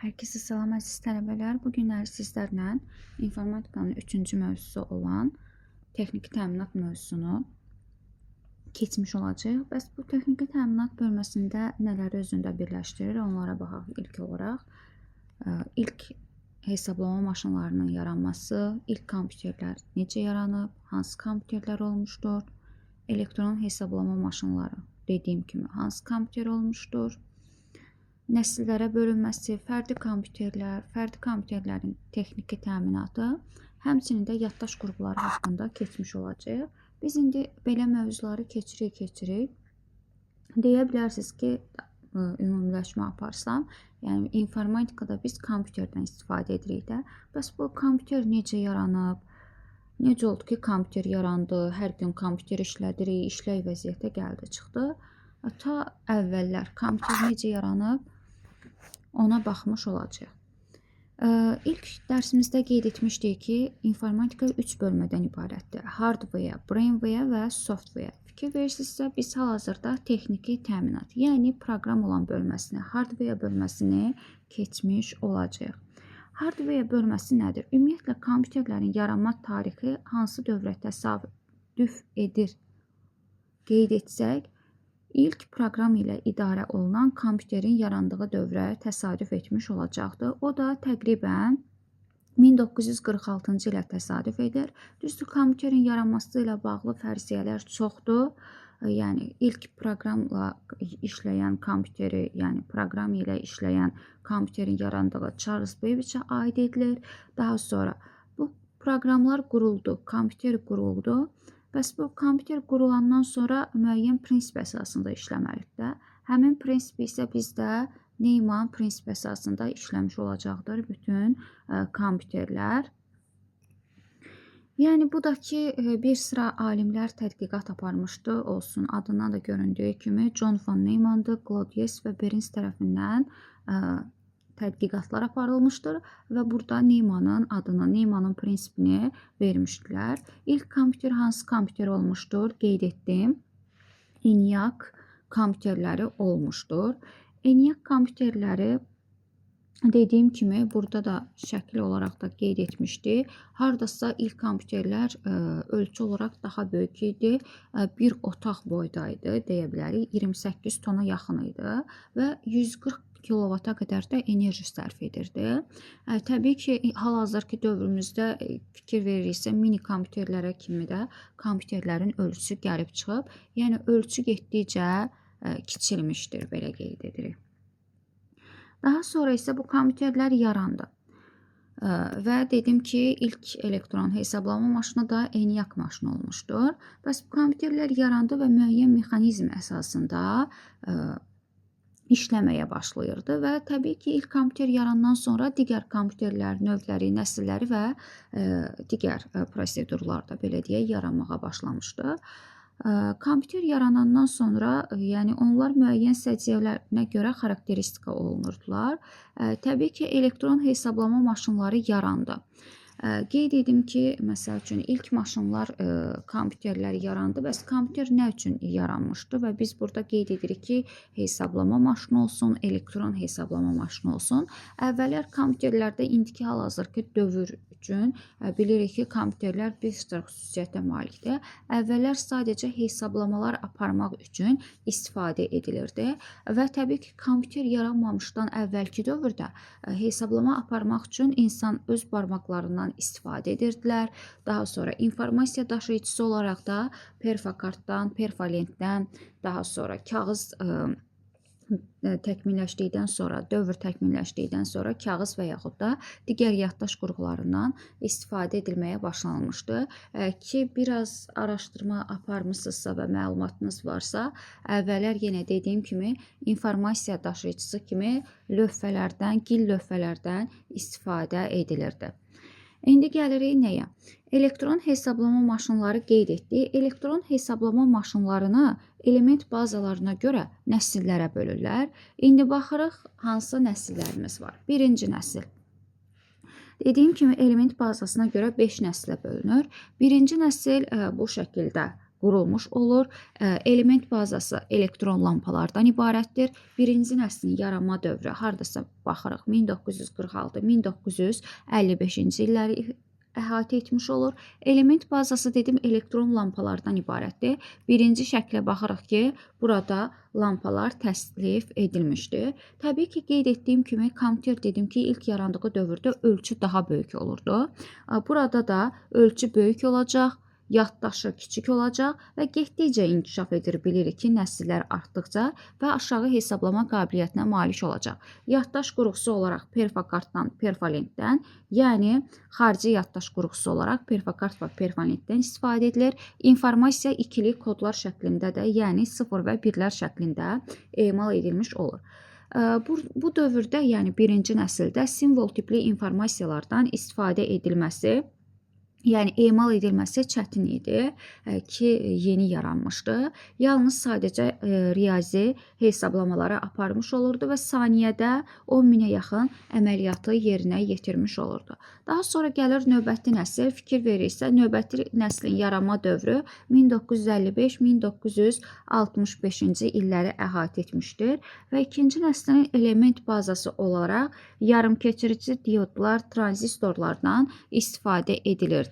Hər kəsə salam, əziz tələbələr. Bu günlər sizlərlə informatikanın 3-cü mövzusu olan texniki təminat mövzusunu keçmiş olacağıq. Bəs bu texniki təminat bölməsində nələri özündə birləşdirir? Onlara baxaq ilk olaraq. İlk hesablama maşınlarının yaranması, ilk kompüterlər necə yaranıb, hansı kompüterlər olmuşdur, elektron hesablama maşınları dediyim kimi hansı kompüter olmuşdur, nəsillərə bölünməsi, fərdi kompüterlər, fərdi kompüterlərin texniki təminatı, həmçinin də yaddaş qurğuları haqqında keçmiş olacağıq. Biz indi belə mövzuları keçirik. Deyə bilərsiniz ki, ümumiləşmə aparsam, yəni informatikada biz kompüterdən istifadə edirik də. Bəs bu kompüter necə yaranıb? Necə oldu ki, kompüter yarandı, hər gün kompüter işlədirik, işlək vəziyyətə gəldi, çıxdı. Ta əvvəllər kompüter necə yaranıb, ona baxmış olacağıq. İlk dərsimizdə qeyd etmişdik ki, informatika 3 bölmədən ibarətdir. Hardware, brainware və software. Fikir verirsinizsə, biz hal-hazırda texniki təminat, yəni proqram olan bölməsini, hardware bölməsini keçmiş olacağıq. Hardware bölməsi nədir? Ümumiyyətlə, kompüterlərin yaranma tarixi hansı dövrə təsadüf edir? Qeyd etsək, ilk proqram ilə idarə olunan kompüterin yarandığı dövrə təsadüf etmiş olacaqdır. O da təqribən 1946-cı ilə təsadüf edir. Düzdür, kompüterin yaranması ilə bağlı fərziyyələr çoxdur. Yəni ilk proqramla işləyən kompüteri, yəni proqram ilə işləyən kompüterin yarandığı Charles Babbage-ə aid edilir. Daha sonra bu proqramlar quruldu, kompüter quruldu. Bəs bu kompüter qurulandan sonra müəyyən prinsip əsasında işləməlidir də. Həmin prinsip isə bizdə Neyman prinsipi əsasında işləmiş olacaqdır bütün kompüterlər. Yəni bu da ki, bir sıra alimlər tədqiqat aparmışdı, olsun adından da göründüyü kimi John von Neumanndır, Claudius və Berins tərəfindən tədqiqatlar aparılmışdır və burada Neymannın adını, Neymannın prinsipini vermişdilər. İlk kompüter hansı kompüter olmuşdur? Qeyd etdim. ENIAC kompüterləri olmuşdur. ENIAC kompüterləri dediyim kimi burada da şəkil olaraq da qeyd etmişdi. Hardasa ilk kompüterlər ölçü olaraq daha böyük idi. Bir otaq boyda idi deyə bilərik. 28 tona yaxın idi və 140 kilovata qədər də enerji sərf edirdi. Təbii ki, hal-hazırki dövrümüzdə fikir veririksə, mini kompüterlərə kimi də kompüterlərin ölçüsü gəlib çıxıb. Yəni ölçü getdikcə kiçilmişdir, belə qeyd edirik. Daha sonra isə bu kompüterlər yarandı. Və dedim ki, ilk elektron hesablama maşını da ENIAC maşını olmuşdur. Bəs bu kompüterlər yarandı və müəyyən mexanizm əsasında işləməyə başlayırdı və təbii ki, ilk kompüter yarandan sonra digər kompüterlər növləri, nəsilləri və digər prosedurlar da belə deyək yaranmağa başlamışdı. Kompüter yaranandan sonra, yəni onlar müəyyən səciyyələrinə görə xarakteristika olunurdular. Təbii ki, elektron hesablama maşınları yarandı. Qeyd edim ki, məsəl üçün ilk maşınlar, kompüterlər yarandı. Bəs kompüter nə üçün yaranmışdı və biz burada qeyd edirik ki, hesablama maşını olsun, elektron hesablama maşını olsun. Əvvəllər kompüterlərdə indiki hal-hazırki dövr üçün bilirik ki, kompüterlər bir sıra xüsusiyyətə malikdir. Əvvəllər sadəcə hesablamalar aparmaq üçün istifadə edilirdi və təbii ki, kompüter yaranmamışdan əvvəlki dövrdə hesablama aparmaq üçün insan öz barmaqlarından istifadə edirdilər. Daha sonra informasiya daşıyıcısı olaraq da perfokartdan, perfolentdən, daha sonra kağız təkmilləşdikdən sonra, dövr təkmilləşdikdən sonra kağız və yaxud da digər yaddaş qurğularından istifadə edilməyə başlanılmışdı. Ki, biraz araşdırma aparmısınızsa və məlumatınız varsa, əvvəllər yenə dediyim kimi informasiya daşıyıcısı kimi lövhələrdən, gil lövhələrdən istifadə edilirdi. İndi gəlirik nəyə? Elektron hesablama maşınları qeyd etdik. Elektron hesablama maşınlarını element bazalarına görə nəsillərə bölürlər. İndi baxırıq hansı nəsillərimiz var. Birinci nəsil. Dediyim kimi element bazasına görə 5 nəslə bölünür. Birinci nəsil bu şəkildə qurulmuş olur. Element bazası elektron lampalardan ibarətdir. Birinci nəslin yaranma dövrü hardasa baxırıq 1946-1955-ci illəri əhatə etmiş olur. Element bazası dedim elektron lampalardan ibarətdir. Birinci şəklə baxırıq ki, burada lampalar təsnif edilmişdir. Təbii ki, qeyd etdiyim kimi kompüter dedim ki, ilk yarandığı dövrdə ölçü daha böyük olurdu. Burada da ölçü böyük olacaq, yaddaşı kiçik olacaq və getdikcə inkişaf edir, bilirik ki, nəsillər artdıqca və aşağı hesablama qabiliyyətinə malik olacaq. Yaddaş qurğusu olaraq perfokartdan, perfolentdən, yəni xarici yaddaş qurğusu olaraq perfokart və perfolentdən istifadə edilir. İnformasiya ikili kodlar şəklində də, yəni 0 və 1-lər şəklində emal edilmiş olur. Bu dövrdə, yəni birinci nəsildə simvol tipli informasiyalardan istifadə edilməsi, yəni emal edilməsi çətin idi ki, yeni yaranmışdı. Yalnız sadəcə riyazi hesablamaları aparmış olurdu və saniyədə 10 minə yaxın əməliyyatı yerinə yetirmiş olurdu. Daha sonra gəlir növbəti nəsil. Fikir verirsə, növbəti nəslin yaranma dövrü 1955-1965-ci illəri əhatə etmişdir və ikinci nəslin element bazası olaraq yarımkeçirici diodlar, tranzistorlardan istifadə edilirdi.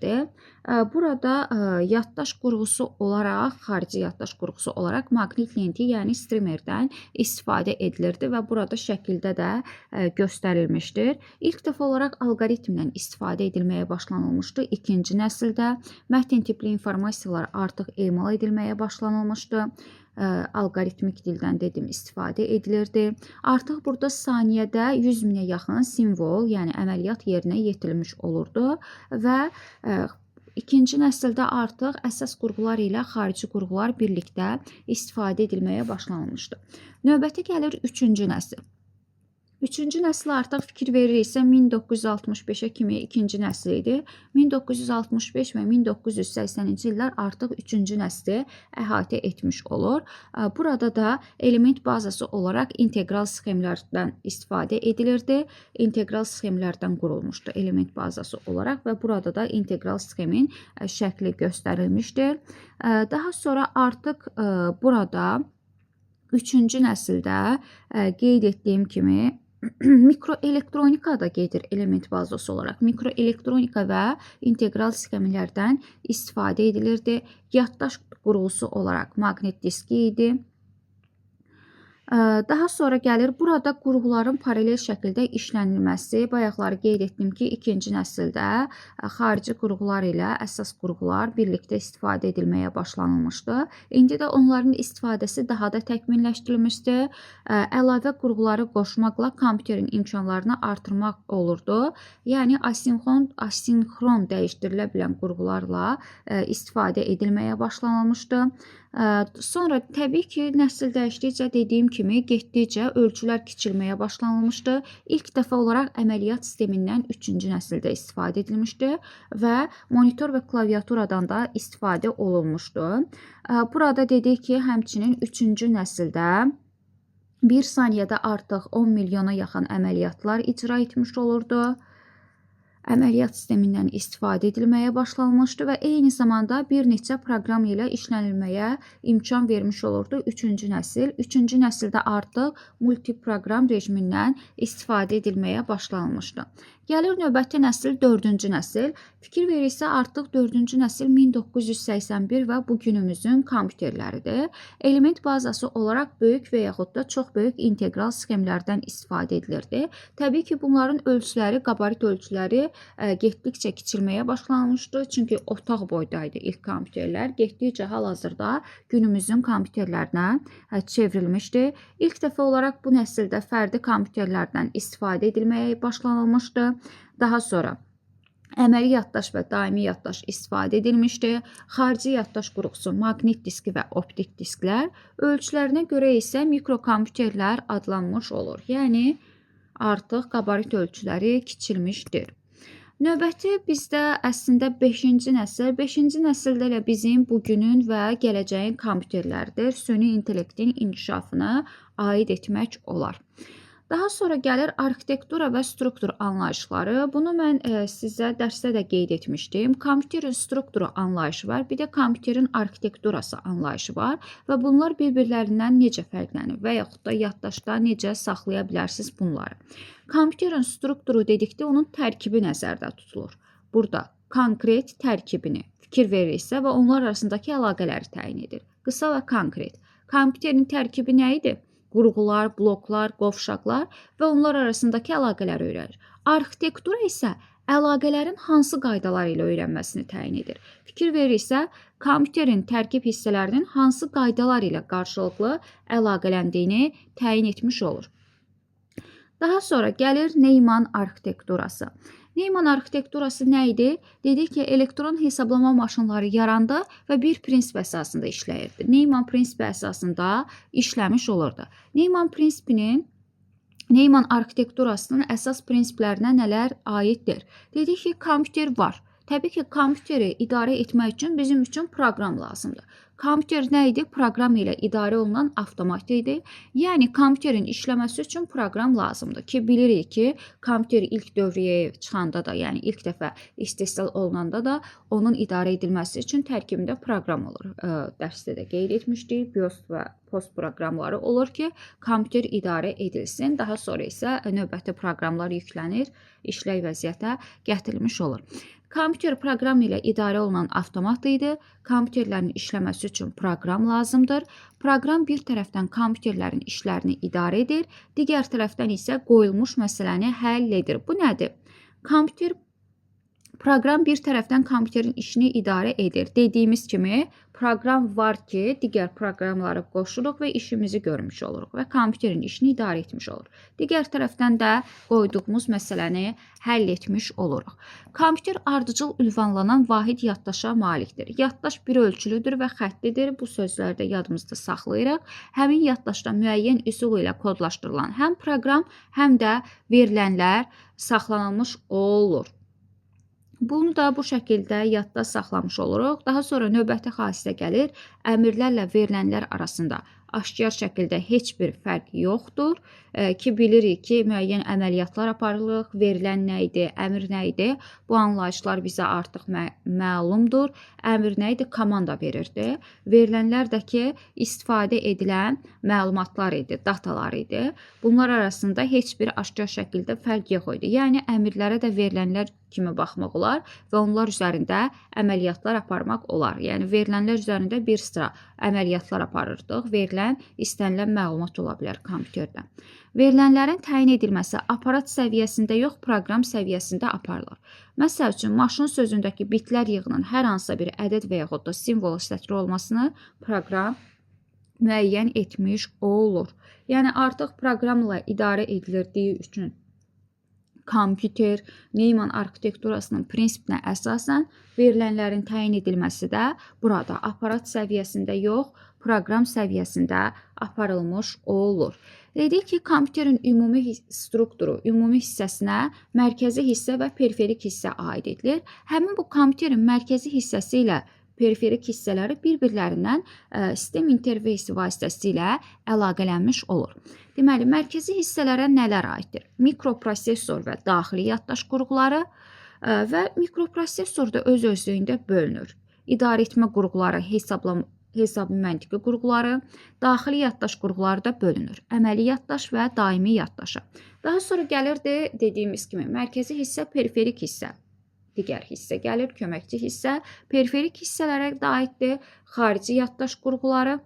Burada yaddaş qurğusu olaraq, xarici yaddaş qurğusu olaraq maqnit lenti, yəni streamerdən istifadə edilirdi və burada şəkildə də göstərilmişdir. İlk dəfə olaraq alqoritmdən istifadə edilməyə başlanılmışdı. İkinci nəsildə mətn tipli informasiyalar artıq emal edilməyə başlanılmışdı. Alqoritmik dildən dedim istifadə edilirdi. Artıq burada saniyədə 100 minə yaxın simvol, yəni əməliyyat yerinə yetirilmiş olurdu və ikinci nəsildə artıq əsas qurğular ilə xarici qurğular birlikdə istifadə edilməyə başlanılmışdı. Növbəti gəlir üçüncü nəsil. Üçüncü nəsil artıq fikir veririksə 1965-ə kimi ikinci nəsil idi. 1965 və 1980-ci illər artıq üçüncü nəsli əhatə etmiş olur. Burada da element bazası olaraq integral sxemlərdən istifadə edilirdi. İntegral sxemlərdən qurulmuşdu element bazası olaraq və burada da integral sxemin şəkli göstərilmişdir. Daha sonra artıq burada üçüncü nəsildə qeyd etdiyim kimi mikroelektronika da gedir element bazası olaraq. Mikroelektronika və integral sxemlərdən istifadə edilirdi. Yaddaş qurğusu olaraq maqnit diski idi. Daha sonra gəlir burada qurğuların paralel şəkildə işlənilməsi. Bayaqları qeyd etdim ki, ikinci nəsildə xarici qurğular ilə əsas qurğular birlikdə istifadə edilməyə başlanılmışdı. İndi də onların istifadəsi daha da təkmilləşdirilmişdi. Əlavə qurğuları qoşmaqla kompüterin imkanlarını artırmaq olurdu. Yəni asinxron dəyişdirilə bilən qurğularla istifadə edilməyə başlanılmışdı. Sonra təbii ki, nəsil dəyişdikcə dediyim kimi getdikcə ölçülər kiçilməyə başlanılmışdı. İlk dəfə olaraq əməliyyat sistemindən üçüncü nəsildə istifadə edilmişdi və monitor və klaviaturadan da istifadə olunmuşdu. Burada dedik ki, həmçinin üçüncü nəsildə bir saniyədə artıq 10 milyona yaxın əməliyyatlar icra etmiş olurdu. Əməliyyat sistemindən istifadə edilməyə başlanmışdı və eyni zamanda bir neçə proqram ilə işlənilməyə imkan vermiş olurdu üçüncü nəsil. Üçüncü nəsildə artıq multiproqram rejimindən istifadə edilməyə başlanılmışdı. Gəlir növbəti nəsil, dördüncü nəsil. Fikir verirsə, artıq dördüncü nəsil 1981 və bugünümüzün kompüterləridir. Element bazası olaraq böyük və yaxud da çox böyük integral sxemlərdən istifadə edilirdi. Təbii ki, bunların ölçüləri, qabarit ölçüləri getdikcə kiçilməyə başlanmışdı. Çünki otaq boydaydı ilk kompüterlər. Getdikcə hal-hazırda günümüzün kompüterlərinə çevrilmişdi. İlk dəfə olaraq bu nəsildə fərdi kompüterlərdən istifadə edilməyə başlanılmışdı. Daha sonra əməli yaddaş və daimi yaddaş istifadə edilmişdi. Xarici yaddaş qurğusu, maqnit diski və optik disklər, ölçülərinə görə isə mikrokompüterlər adlanmış olur. Yəni artıq qabarit ölçüləri kiçilmişdir. Növbəti bizdə əslində 5-ci nəsil. 5-ci nəsildə elə bizim bugünün və gələcəyin kompüterləridir. Süni intellektin inkişafına aid etmək olar. Daha sonra gəlir arxitektura və struktur anlayışları. Bunu mən sizə dərsdə də qeyd etmişdim. Kompüterin strukturu anlayışı var, bir də kompüterin arxitekturası anlayışı var və bunlar bir-birlərindən necə fərqlənir və yaxud da yaddaşda necə saxlaya bilərsiniz bunları. Kompüterin strukturu dedikdə onun tərkibi nəzərdə tutulur. Burada konkret tərkibini fikir veririksə və onlar arasındakı əlaqələri təyin edir. Qısa və konkret. Kompüterin tərkibi nə idi? Qurğular, bloklar, qovşaqlar və onlar arasındakı əlaqələri öyrənir. Arxitektura isə əlaqələrin hansı qaydalar ilə öyrənməsini təyin edir. Fikir veririksə, kompüterin tərkib hissələrinin hansı qaydalar ilə qarşılıqlı əlaqələndiyini təyin etmiş olur. Daha sonra gəlir Neyman arxitekturası. Neyman arxitekturası nə idi? Dedik ki, elektron hesablama maşınları yarandı və bir prinsip əsasında işləyirdi. Neyman prinsipi əsasında işləmiş olurdu. Neyman arxitekturasının əsas prinsiplərinə nələr aiddir? Dedik ki, kompüter var. Təbii ki, kompüteri idarə etmək üçün bizim üçün proqram lazımdır. Kompüter nə idi? Proqram ilə idarə olunan avtomat idi. Yəni kompüterin işləməsi üçün proqram lazımdır ki, bilirik ki, kompüter ilk dövriyyəyə çıxanda da, yəni ilk dəfə istehsal olunanda da onun idarə edilməsi üçün tərkibində proqram olur. Dərsdə də qeyd etmişdik, BIOS və POS proqramları olur ki, kompüter idarə edilsin. Daha sonra isə növbəti proqramlar yüklənir, işlək vəziyyətə gətirilmiş olur. Kompüter proqram ilə idarə olunan avtomat idi. Kompüterlərin işləməsi üçün proqram lazımdır. Proqram bir tərəfdən kompüterlərin işlərini idarə edir, digər tərəfdən isə qoyulmuş məsələni həll edir. Bu nədir? Kompüter proqram bir tərəfdən kompüterin işini idarə edir. Dediyimiz kimi, proqram var ki, digər proqramları qoşuruq və işimizi görmüş oluruq və kompüterin işini idarə etmiş olur. Digər tərəfdən də qoyduğumuz məsələni həll etmiş oluruq. Kompüter ardıcıl ünvanlanan vahid yaddaşa malikdir. Yaddaş bir ölçülüdür və xəttidir. Bu sözləri də yadımızda saxlayırıq. Həmin yaddaşda müəyyən üsul ilə kodlaşdırılan həm proqram, həm də verilənlər saxlanılmış olur. Bunu da bu şəkildə yadda saxlamış oluruq. Daha sonra növbəti xasiyyətə gəlir. Əmrlərlə verilənlər arasında aşkar şəkildə heç bir fərq yoxdur. Ki, bilirik ki, müəyyən əməliyyatlar aparılır, verilən nə idi, əmr nə idi? Bu anlayışlar bizə artıq məlumdur. Əmr nə idi? Komanda verirdi. Verilənlər də ki, istifadə edilən məlumatlar idi, datalar idi. Bunlar arasında heç bir aşkar şəkildə fərq yox idi. Yəni, əmrlərə də verilənlər kimi baxmaq olar və onlar üzərində əməliyyatlar aparmaq olar. Yəni, verilənlər üzərində bir sıra əməliyyatlar aparırdıq. Verilən, istənilən məlumat ola bilər kompüterdə. Verilənlərin təyin edilməsi aparat səviyyəsində yox, proqram səviyyəsində aparılır. Məsəl üçün, maşın sözündəki bitlər yığının hər hansısa bir ədəd və yaxud da simvol sətri olmasını proqram müəyyən etmiş olur. Yəni, artıq proqramla idarə edilirdiyi üçün kompüter Neyman arxitekturasının prinsipinə əsasən verilənlərin təyin edilməsi də burada aparat səviyyəsində yox, proqram səviyyəsində aparılmış olur. Dedik ki, kompüterin ümumi strukturu, ümumi hissəsinə mərkəzi hissə və periferik hissə aid edilir. Həmin bu kompüterin mərkəzi hissəsi ilə periferik hissələri bir-birlərindən sistem interfeysi vasitəsilə əlaqələnmiş olur. Deməli, mərkəzi hissələrə nələr aiddir? Mikroprosesor və daxili yaddaş qurğuları və mikroprosesor da öz-özlüyündə bölünür. İdarə etmə qurğuları, hesabi məntiqi qurğuları, daxili yaddaş qurğuları da bölünür. Əməli yaddaş və daimi yaddaşa. Daha sonra gəlirdi dediyimiz kimi mərkəzi hissə, periferik hissə. Digər hissə gəlir, köməkçi hissə. Periferik hissələrə də aiddir. Xarici yaddaş qurğuları,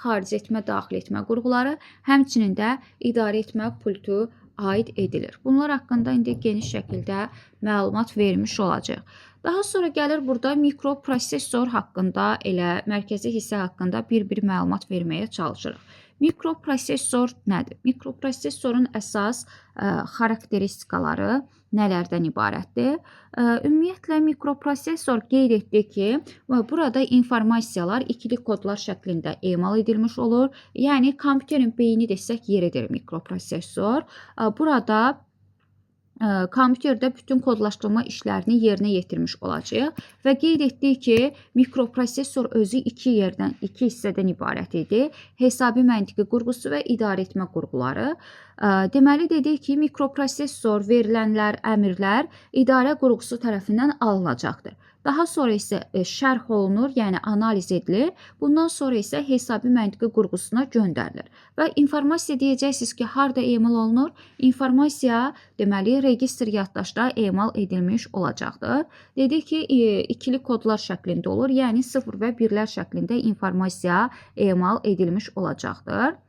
xarici etmə, daxil etmə qurğuları, həmçinin də idarə etmə pultu aid edilir. Bunlar haqqında indi geniş şəkildə məlumat vermiş olacaq. Daha sonra gəlir burada mikroprosesor haqqında, elə mərkəzi hissə haqqında bir-bir məlumat verməyə çalışırıq. Mikroprosesor nədir? Mikroprosesorun əsas xarakteristikaları nələrdən ibarətdir? Ümumiyyətlə, mikroprosesor qeyd etdi ki, burada informasiyalar ikili kodlar şəklində emal edilmiş olur. Yəni, kompüterin beyni desək yeridir mikroprosesor. Burada kompüterdə bütün kodlaşdırma işlərini yerinə yetirmiş olacaq və qeyd etdik ki, mikroprosesor özü iki hissədən ibarət idi. Hesabi məntiqi qurğusu və idarə etmə qurğuları. Deməli, dedik ki, mikroprosesor verilənlər, əmrlər idarə qurğusu tərəfindən alınacaqdır. Daha sonra isə şərh olunur, yəni analiz edilir. Bundan sonra isə hesabi məntiqi qurğusuna göndərilir. Və informasiya deyəcəksiniz ki, harda emal olunur? İnformasiya, deməli, registr yaddaşda emal edilmiş olacaqdır. Dedik ki, ikili kodlar şəklində olur, yəni 0 və 1-lər şəklində informasiya emal edilmiş olacaqdır.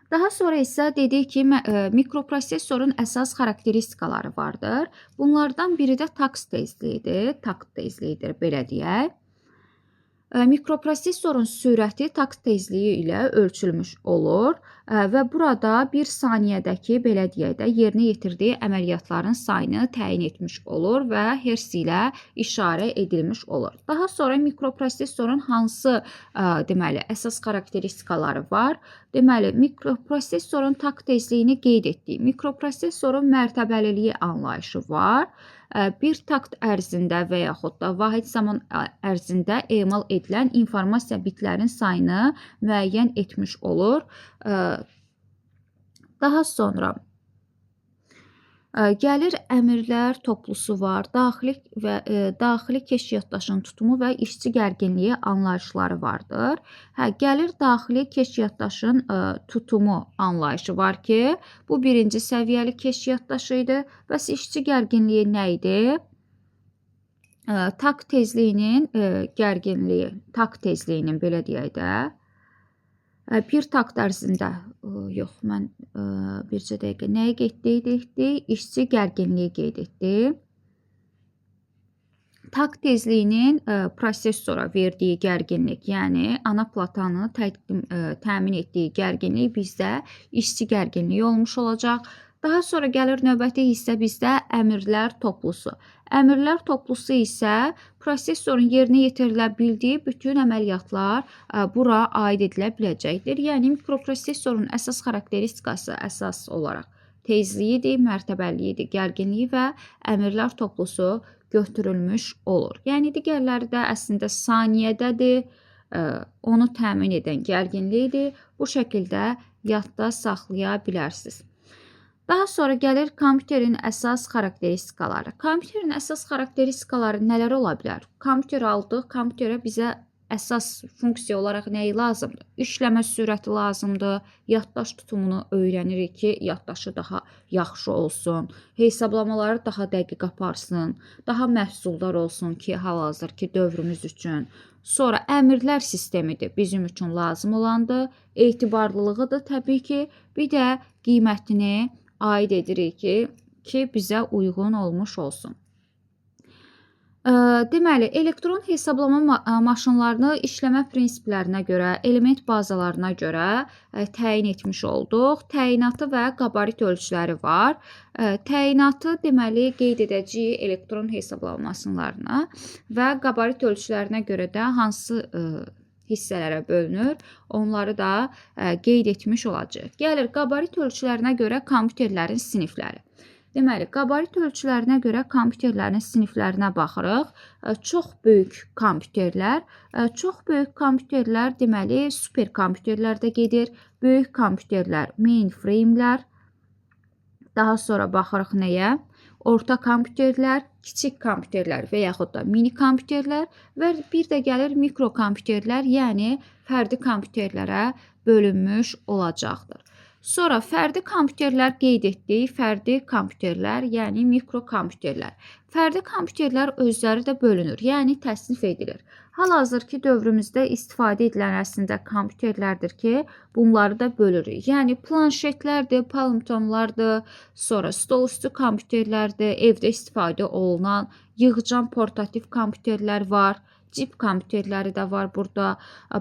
Daha sonra isə dedik ki, mikroprosesorun əsas xarakteristikaları vardır. Bunlardan biri də takt tezliyidir. Takt tezliyidir, belə deyək. Mikroprosesorun sürəti takt tezliyi ilə ölçülmüş olur və burada bir saniyədəki, belə deyək də, yerinə yetirdiyi əməliyyatların sayını təyin etmiş olur və hertz ilə işarə edilmiş olur. Daha sonra mikroprosesorun hansı deməli, əsas xarakteristikaları var? Deməli, mikroprosesorun takt tezliyini qeyd etdik. Mikroprosesorun mərtəbəliliyi anlayışı var. Bir takt ərzində və yaxud da vahid zaman ərzində emal edilən informasiya bitlərin sayını müəyyən etmiş olur. Daha sonra gəlir əmrlər toplusu var, daxili və daxili keş yaddaşın tutumu və işçi gərginliyi anlayışları vardır. Hə, gəlir daxili keş yaddaşın tutumu anlayışı var ki, bu birinci səviyyəli keş yaddaşı idi. Bəs işçi gərginliyi nə idi? Takt tezliyinin gərginliyi, takt tezliyinin belə deyək də, bir takt ərzində, yox, mən bircə dəqiqə nəyi qeyd etdik? İşçi gərginliyi qeyd etdik. Takt tezliyinin prosesora verdiyi gərginlik, yəni ana platanı təmin etdiyi gərginlik bizdə işçi gərginliyi olmuş olacaq. Daha sonra gəlir növbəti hissə bizdə əmrlər toplusu. Əmrlər toplusu isə prosesorun yerinə yetirilə bildiyi bütün əməliyyatlar bura aid edilə biləcəkdir. Yəni mikroprosesorun əsas xarakteristikası əsas olaraq tezliyidir, mərtəbəliyidir, gərginliyi və əmrlər toplusu götürülmüş olur. Yəni digərləri də əslində saniyədədir, onu təmin edən gərginliyidir. Bu şəkildə yadda saxlaya bilərsiniz. Daha sonra gəlir kompüterin əsas xarakteristikaları. Kompüterin əsas xarakteristikaları nələr ola bilər? Kompüter aldıq, kompüterə bizə əsas funksiya olaraq nəyi lazımdır? İşləmə sürəti lazımdır, yaddaş tutumunu öyrənirik ki, yaddaşı daha yaxşı olsun, hesablamaları daha dəqiq aparsın, daha məhsuldar olsun ki, hal-hazırki dövrümüz üçün. Sonra əmrlər sistemidir, bizim üçün lazım olandır, etibarlılığıdır təbii ki, bir də qiymətini aid edirik ki, bizə uyğun olmuş olsun. Deməli, elektron hesablama maşınlarını işləmə prinsiplərinə görə, element bazalarına görə təyin etmiş olduq. Təyinatı və qabarit ölçüləri var. Təyinatı, deməli, qeyd edəcəyik elektron hesablama maşınlarına və qabarit ölçülərinə görə də hansı hissələrə bölünür, onları da qeyd etmiş olacağıq. Gəlir qabarit ölçülərinə görə kompüterlərin sinifləri. Deməli, qabarit ölçülərinə görə kompüterlərin siniflərinə baxırıq. Çox böyük kompüterlər, çox böyük kompüterlər, deməli, super kompüterlər də gedir. Böyük kompüterlər, mainframe'lər. Daha sonra baxırıq nəyə? Orta kompüterlər, kiçik kompüterlər və yaxud da mini kompüterlər və bir də gəlir mikrokompüterlər, yəni fərdi kompüterlərə bölünmüş olacaqdır. Sonra fərdi kompüterlər qeyd etdik. Fərdi kompüterlər, yəni mikrokompüterlər. Fərdi kompüterlər özləri də bölünür, yəni təsnif edilir. Hal-hazırki dövrümüzdə istifadə edilən əslində kompüterlərdir ki, bunları da bölürük. Yəni planşetlərdir, palmtomlardır, sonra stolüstü kompüterlərdir, evdə istifadə olunan yığcam portativ kompüterlər var, cib kompüterləri də var burada,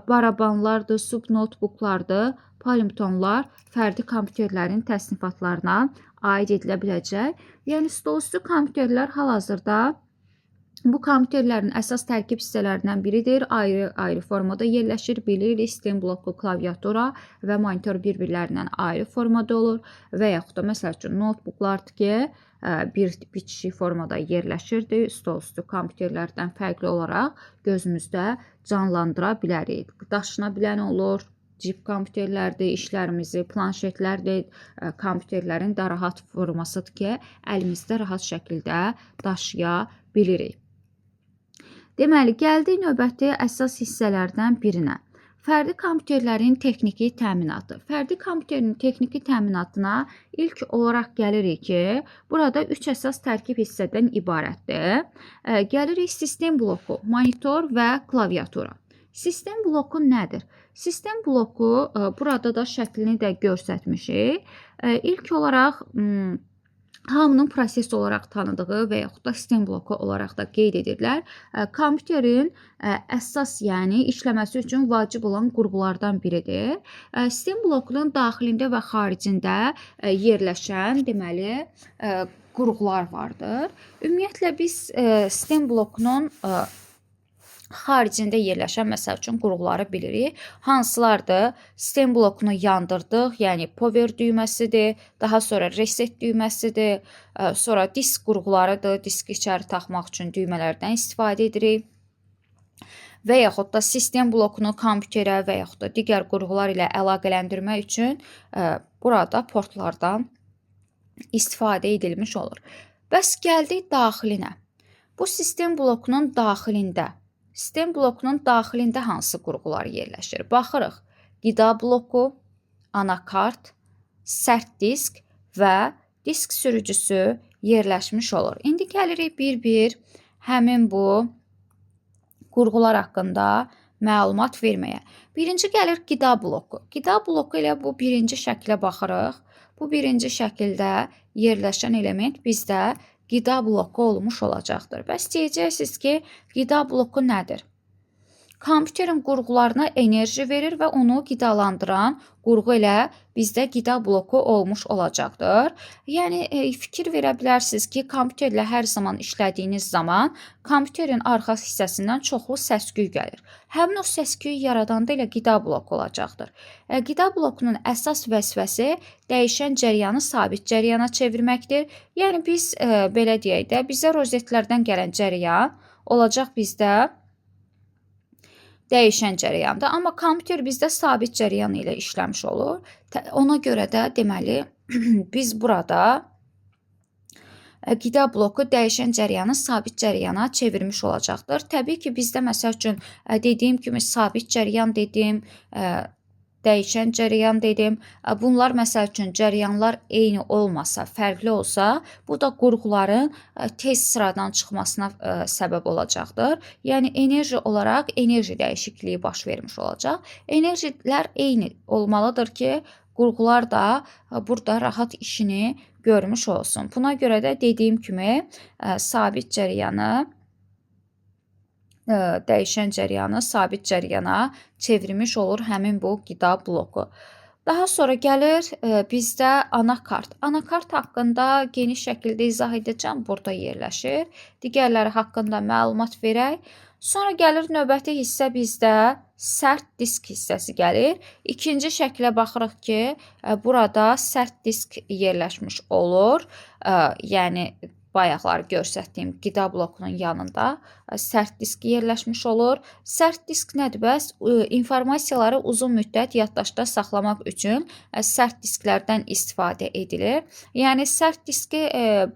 barabanlardır, subnotebooklardır, palmtomlar fərdi kompüterlərin təsnifatlarına aid edilə biləcək. Yəni stolüstü kompüterlər hal-hazırda bu kompüterlərin əsas tərkib hissələrindən biridir. Ayrı-ayrı formada yerləşir. Bilirik, sistem bloku, klaviatura və monitor bir-birlərindən ayrı formada olur və yaxud da məsəl üçün notebooklardır ki, bir bitişik formada yerləşirdi. Stolüstü kompüterlərdən fərqli olaraq gözümüzdə canlandıra bilərik. Daşına bilən olur. Cib kompüterlərdir, işlərimizi, planşetlərdir, kompüterlərin də rahat formasıdır ki, əlimizdə rahat şəkildə daşıya bilirik. Deməli, gəldik növbəti əsas hissələrdən birinə. Fərdi kompüterlərin texniki təminatı. Fərdi kompüterin texniki təminatına ilk olaraq gəlirik ki, burada 3 əsas tərkib hissədən ibarətdir. Gəlirik sistem bloku, monitor və klaviatura. Sistem bloku nədir? Sistem bloku burada da şəklini də göstərmişik. İlk olaraq hamının proses olaraq tanıdığı və yaxud da sistem bloku olaraq da qeyd edirlər. Kompüterin əsas, yəni işləməsi üçün vacib olan qurğulardan biridir. Sistem blokunun daxilində və xaricində yerləşən, deməli, qurğular vardır. Ümumiyyətlə biz sistem blokunun xaricində yerləşən, məsəl üçün, qurğuları bilirik. Hansılardır? Sistem blokunu yandırdıq, yəni power düyməsidir, daha sonra reset düyməsidir, sonra disk qurğularıdır, diski içəri taxmaq üçün düymələrdən istifadə edirik. Və yaxud da sistem blokunu kompüterə və yaxud da digər qurğular ilə əlaqələndirmək üçün burada portlardan istifadə edilmiş olur. Bəs gəldik daxilinə. Bu sistem blokunun daxilində Sistem blokunun daxilində hansı qurğular yerləşir? Baxırıq. Qida bloku, anakart, sərt disk və disk sürücüsü yerləşmiş olur. İndi gəlirik bir-bir həmin bu qurğular haqqında məlumat verməyə. Birinci gəlir qida bloku. Qida bloku ilə bu birinci şəklə baxırıq. Bu birinci şəkildə yerləşən element bizdə qida bloku olmuş olacaqdır. Bəs deyəcəksiniz ki, qida bloku nədir? Kompüterin qurğularına enerji verir və onu qidalandıran qurğu ilə bizdə qida bloku olmuş olacaqdır. Yəni fikir verə bilərsiniz ki, kompüterlə hər zaman işlədiyiniz zaman kompüterin arxa hissəsindən çoxlu səs-küy gəlir. Həmin o səs-küyü yaradanda elə qida bloku olacaqdır. Qida blokunun əsas vəzifəsi dəyişən cərəyanı sabit cərəyana çevirməkdir. Yəni biz belə deyək də, bizə rozetlərdən gələn cərəyan olacaq bizdə dəyişən cərəyanda, amma kompüter bizdə sabit cərəyan ilə işləmiş olur. Ona görə də deməli biz burada qida bloku dəyişən cərəyanı sabit cərəyana çevirmiş olacaqdır. Təbii ki, bizdə məsəl üçün dediyim kimi sabit cərəyan dedim, dəyişən cərəyan dedim. Bunlar məsəl üçün cərəyanlar eyni olmasa, fərqli olsa, bu da qurğuların tez sıradan çıxmasına səbəb olacaqdır. Yəni enerji olaraq enerji dəyişikliyi baş vermiş olacaq. Enerjilər eyni olmalıdır ki, qurğular da burada rahat işini görmüş olsun. Buna görə də dediyim kimi sabit cərəyanı dəyişən cərəyanı sabit cərəyana çevirmiş olur həmin bu qida bloku. Daha sonra gəlir bizdə anakart. Anakart haqqında geniş şəkildə izah edəcəm. Burada yerləşir. Digərləri haqqında məlumat verək. Sonra gəlir növbəti hissə bizdə sərt disk hissəsi gəlir. İkinci şəklə baxırıq ki, burada sərt disk yerləşmiş olur. Yəni bayaqlar göstərdiyim qida blokunun yanında sərt disk yerləşmiş olur. Sərt disk nədir bəs? İnformasiyaları uzun müddət yaddaşda saxlamaq üçün sərt disklərdən istifadə edilir. Yəni sərt diski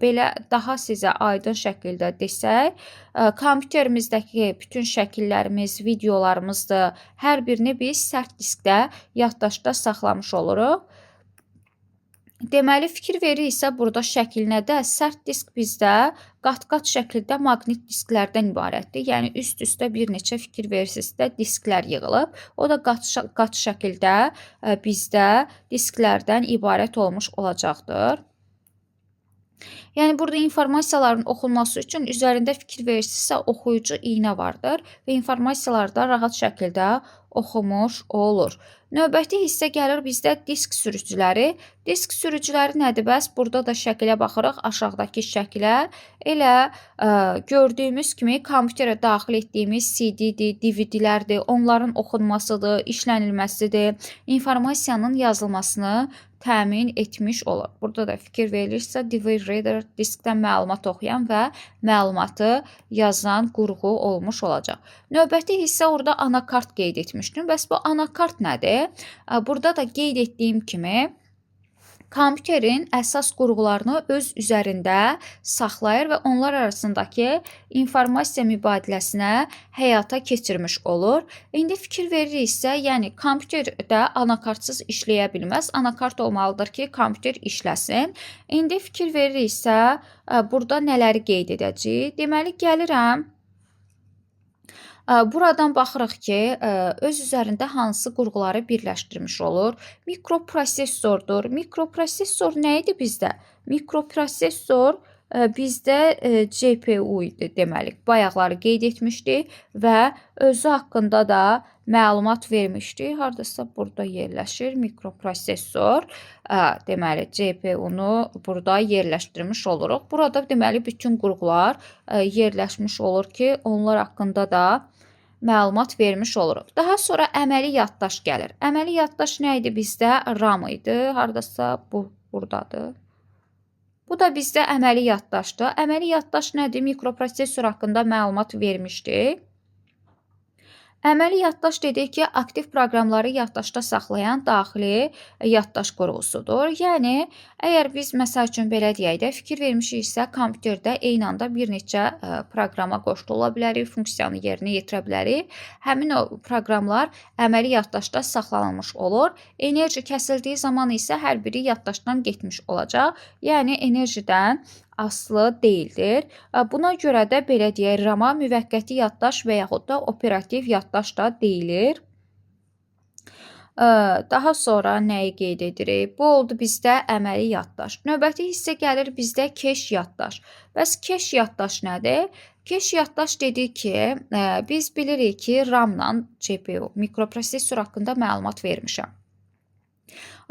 belə daha sizə aydın şəkildə desək, kompüterimizdəki bütün şəkillərimiz, videolarımızdır, hər birini biz sərt diskdə yaddaşda saxlamış oluruq. Deməli, fikir veririksə burada şəklinə də sərt disk bizdə qat-qat şəkildə maqnit disklərdən ibarətdir. Yəni üst-üstə bir neçə fikir verirsinizsə disklər yığılıb. O da qat şəkildə bizdə disklərdən ibarət olmuş olacaqdır. Yəni burada informasiyaların oxunması üçün üzərində fikir verirsinizsə oxuyucu iynə vardır və informasiyalar da rahat şəkildə oxumuş olur. Növbəti hissə gəlir bizdə disk sürücüləri. Disk sürücüləri nədir bəs? Burada da şəkilə baxırıq, aşağıdakı şəkilə. Elə gördüyümüz kimi kompüterə daxil etdiyimiz CD-dir, DVD-lərdir, onların oxunmasıdır, işlənilməsidir, informasiyanın yazılmasını təmin etmiş olur. Burada da fikir verilirsə, device reader diskdən məlumat oxuyan və məlumatı yazan qurğu olmuş olacaq. Növbəti hissə orada anakart qeyd etmişdim. Bəs bu anakart nədir? Burada da qeyd etdiyim kimi kompüterin əsas qurğularını öz üzərində saxlayır və onlar arasındakı informasiya mübadiləsinə həyata keçirmiş olur. İndi fikir veririksə, yəni kompüterdə anakartsız işləyə bilməz. Anakart olmalıdır ki, kompüter işləsin. İndi fikir veririksə, burada nələri qeyd edəcəyik? Deməli, gəlirəm. Buradan baxırıq ki, öz üzərində hansı qurğuları birləşdirmiş olur. Mikroprosessordur. Mikroprosessor nə idi bizdə? Mikroprosessor bizdə CPU idi deməli. Bayaqları qeyd etmişdik və özü haqqında da məlumat vermişdik. Hardasa burada yerləşir mikroprosessor. Deməli, CPU-nu burada yerləşdirmiş oluruq. Burada deməli bütün qurğular yerləşmiş olur ki, onlar haqqında da məlumat vermiş oluruq. Daha sonra əməli yaddaş gəlir. Əməli yaddaş nə idi bizdə? RAM idi. Hardasa bu buradadır. Bu da bizdə əməli yaddaşdır. Əməli yaddaş nədir? Mikroprosessor haqqında məlumat vermişdik. Əməli yaddaş dedik ki, aktiv proqramları yaddaşda saxlayan daxili yaddaş qurğusudur. Yəni, əgər biz məsəl üçün belə deyək də, fikir vermişiksə, kompüterdə eyni anda bir neçə proqrama qoşulu ola bilərik, funksiyanı yerinə yetirə bilərik. Həmin o proqramlar əməli yaddaşda saxlanılmış olur. Enerji kəsildiyi zaman isə hər biri yaddaşdan getmiş olacaq. Yəni, enerjidən asılı deyildir. Buna görə də belə deyək, RAM-a müvəqqəti yaddaş və yaxud da operativ yaddaş da deyilir. Daha sonra nəyi qeyd edirik? Bu oldu bizdə əməli yaddaş. Növbəti hissə gəlir bizdə keş yaddaş. Bəs keş yaddaş nədir? Keş yaddaş dedik ki, biz bilirik ki, RAM-la CPU, mikroprosessor haqqında məlumat vermişəm.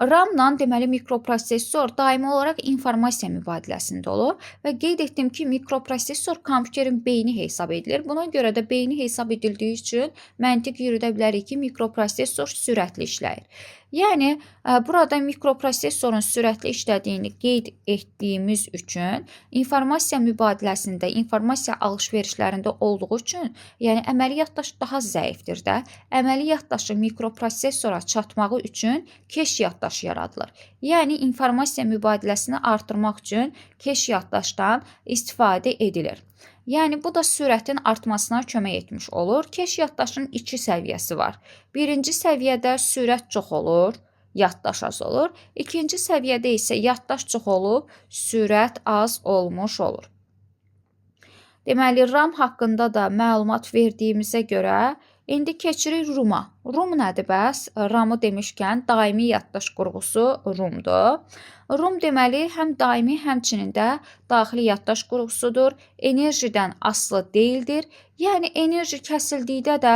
RAM-la deməli mikroprosessor daimi olaraq informasiya mübadiləsində olur və qeyd etdim ki, mikroprosessor kompüterin beyni hesab edilir. Buna görə də beyni hesab edildiyi üçün məntiq yürüdə bilərik ki, mikroprosessor sürətli işləyir. Yəni, burada mikroprosessorun sürətli işlədiyini qeyd etdiyimiz üçün informasiya mübadiləsində, informasiya alış-verişlərində olduğu üçün, yəni əməli yaddaş daha zəifdir də. Əməli yaddaşın mikroprosessora çatmağı üçün keş yaddaşı yaradılır. Yəni, informasiya mübadiləsini artırmaq üçün keş yaddaşdan istifadə edilir. Yəni, bu da sürətin artmasına kömək etmiş olur. Keş yaddaşın iki səviyyəsi var. Birinci səviyyədə sürət çox olur, yaddaş az olur. İkinci səviyyədə isə yaddaş çox olub, sürət az olmuş olur. Deməli, RAM haqqında da məlumat verdiyimizə görə indi keçirik ROM-a. ROM nədir bəs? RAM-ı demişkən, daimi yaddaş qurğusu ROM-dur. ROM deməli, həm daimi, həmçinin də daxili yaddaş qurğusudur. Enerjidən asılı deyildir. Yəni, enerji kəsildikdə də